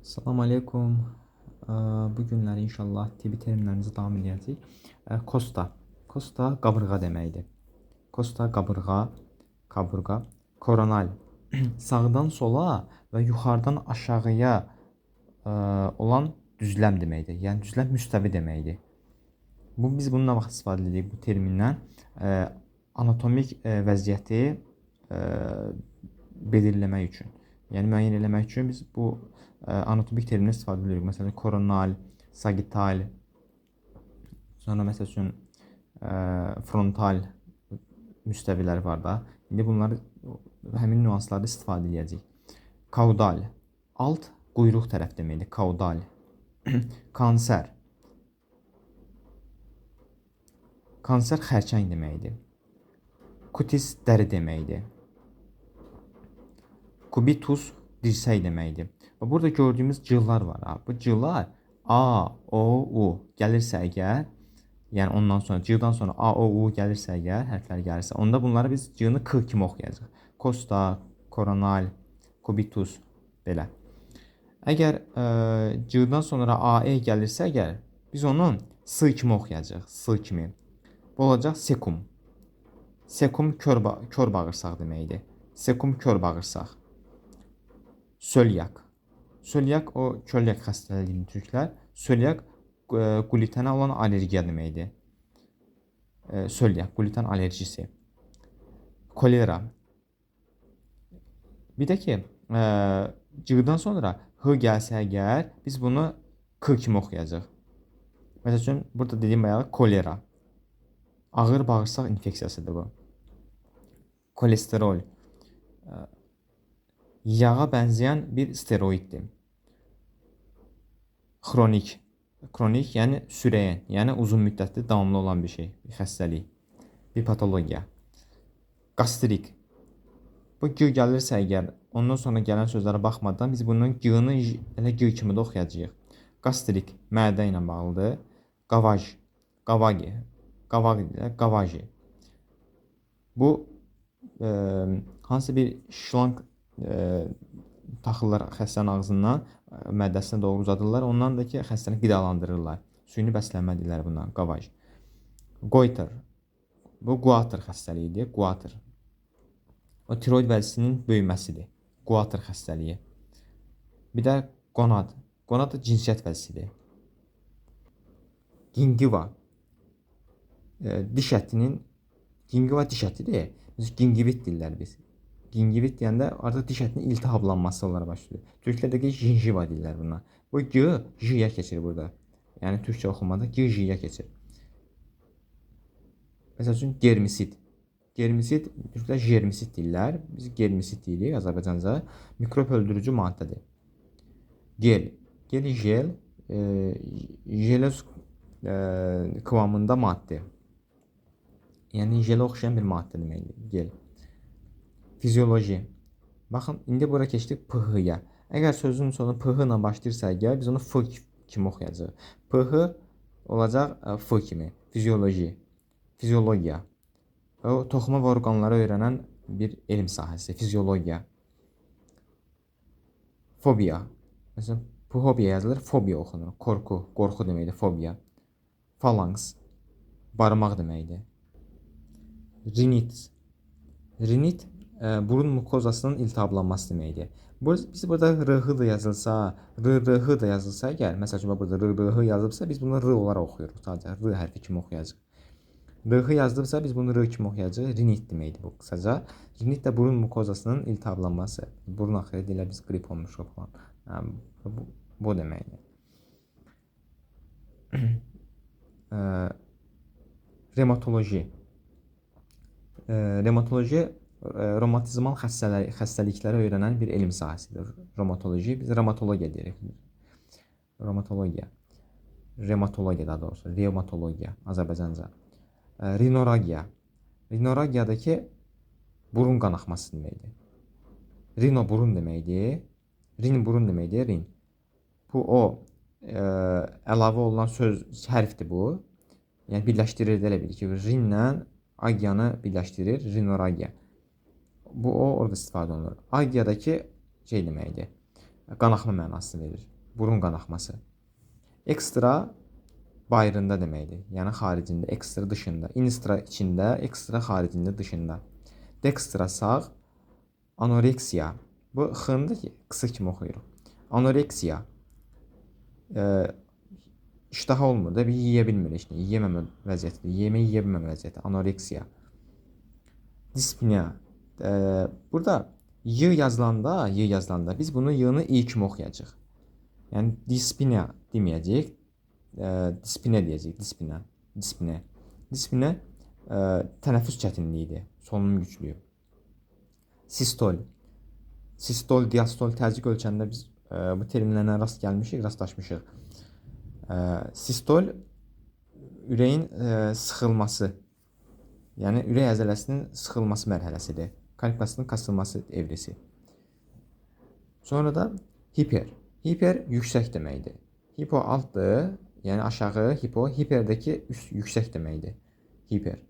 Salam aleykum. Bu günləri inşallah tibbi terminlərimizi davam edəcəyik. Kosta. Kosta qabırğa deməkdir. Kosta qabırğa, kaburqa, koronal. Sağdan sola və yuxarıdan aşağıya olan düzləm deməkdir. Yəni düzləm müstəvi deməkdir. Bu biz bunu nə vaxt istifadə edirik bu termindən? Anatomik vəziyyəti belirləmək üçün. Yəni müəyyən eləmək üçün biz bu anatomik termindən istifadə edirik. Məsələn, koronal, sagital, sonra məsəl üçün frontal müstəvilər var da. İndi bunları həmin nüanslarda istifadə edəcəyik. Kaudal, alt quyruq tərəf deməkdir. Kaudal. Kanser. Kanser xərçəng deməkdir. Kutis dəri deməkdir. Kubitus dirsək deməkdir. Və burada gördüyümüz cığlar var. Ha. Bu cığlar A, O, U gəlirsə əgər, yəni ondan sonra cığdan sonra A, O, U gəlirsə əgər, hərflər gəlirsə, onda bunları biz cığını K kimi oxuyacağıq. Kosta, koronal, kubitus belə. Əgər cığdan sonra A, E gəlirsə əgər, biz onu S kimi oxuyacağıq. S kimi. Bu olacaq sekum. Sekum kör bağırsaq deməkdir. Sekum kör bağırsaq. Sölyak. Sölyak o çölyak xəstəliyini türklər. Sölyak qlütenə olan allergiya deməkdir. Sölyak, gluten allerjisi. Kolera. Bir də ki, cığdan sonra H gəlsə əgər, biz bunu K kimi oxuyacağıq. Məsəl üçün, burada dediyim bayağı kolera. Ağır bağırsaq infeksiyasıdır bu. Kolesterol. Yağa bənzəyən bir steroiddir. Xronik. Xronik, yəni sürəyən, yəni uzun müddətli davamlı olan bir şey, bir xəstəlik, bir patologiya. Qastrik. Bu G gəlirsə əgər, ondan sonra gələn sözlərə baxmadan biz bunun G-ni elə G kimi də oxuyacağıq. Qastrik mədə ilə bağlıdır. Qavaj, qavagi, qavagi, qavaji. Bu hansı bir şlanq taxırlar xəstənin ağzından mədəsinə doğru uzadırlar. Ondan da ki, xəstəni qidalandırırlar. Süni bəslənmə deyirlər buna, qavaj. Goiter. Bu guatr xəstəliyidir, guatr. O tiroid vəzisinin böyüməsidir. Guatr xəstəliyi. Bir də qonad. Qonad da cinsiyyət vəzisidir. Gingiva. Diş ətinin gingiva diş ətidir. Biz gingivit deyirlər biz. Gingivit deyəndə artıq diş ətinin iltihablanması olaraq başlayır. Türklər də ki, gingiva deyirlər buna. Bu G, J-yə keçir burada. Yəni türkcə oxumada G, J-yə keçir. Məsəl üçün germisid. Germisid, türklər jermisid deyirlər. Biz germisid deyirik Azərbaycanca. Mikrob öldürücü maddədir. Gel. Gel, jel, jeloz kıvamında maddə. Yəni jelə oxşayan bir maddə deməkdir. Gel. Fizioloji. Baxın, indi bura keçdik PH-ya. Əgər sözün sonu PH ilə başlayırsa əgər, biz onu F kimi oxuyacağıq. PH olacaq F kimi. Fizioloji. Fiziologiya. O, toxuma və orqanları öyrənən bir elm sahəsi. Fiziologiya. Fobiya. Məsələn, fobiya yazılır, fobiya oxunur. Korku, qorxu deməkdir, fobiya. Falanks. Barmaq deməkdir. Rinit. Rinit burun mukozasının iltihablanması deməkdir. Biz burada RH da yazılsa, RRH da yazılsa əgər, məsəl üçün burada RRH yazılıbsa, biz bunu R olaraq oxuyuruq. Sadəcə R hərfi kimi oxuyacağıq. RH yazılıbsa, biz bunu R kimi oxuyacağıq. Rinit deməkdir bu qısaca. Rinit də burun mukozasının iltihablanması. Burun axırı deyirlər biz qrip olmuşuq falan. Yəni, bu deməkdir. Rematoloji. Rematoloji romatizmal xəstəlikləri öyrənən bir elm sahəsidir. Romatoloji, biz rematologiya deyirik. Romatologiya. Rematologiya daha doğrusu. Reumatologiya Azərbaycanca. Rinoragiya. Rinoragiyadakı burun qanaxması deməkdir. Rino burun deməkdir. Rin burun deməkdir, rin. Bu o əlavə olunan söz hərfdir bu. Yəni birləşdirir elə bil ki, rinlə agiyanı birləşdirir, rinoragiya. Bu o orada istifadə olunur. Agiyadakı şey deməkdir. Qanaxma mənasını verir. Burun qanaxması. Ekstra bayırında deməkdir. Yəni xaricində, ekstra dışında. Instra içində, ekstra xaricində, dışında. Dextra sağ, anoreksiya. Bu x-nı ki, qısa kimi oxuyuruq. Anoreksiya. İştahı olmur da, bir yeyə bilmir heç nə. Yeyəməmə vəziyyətidir. Yemək yeyə bilməmə vəziyyəti. Anoreksiya. Dispnea. Burada y yazılanda, y yazılanda biz bunu y-nı i kimi oxuyacağıq. Yəni dispnea deməyəcəyik. Dispne deyəcəyik. Dispne. Dispne. Dispne tənəffüs çətinliyidir. Solunum güclüyü. Sistol. Sistol, diastol təzyiq ölçəndə biz bu terminlərlə rast gəlmişik, rastlaşmışıq. Sistol ürəyin sıxılması, yəni ürək əzələsinin sıxılması mərhələsidir. Kalp qasının kasılması evresi. Sonra da hiper. Hiper yüksək deməkdir. Hipo altdır, yəni aşağı, hipo, hiperdəki üst yüksək deməkdir. Hiper.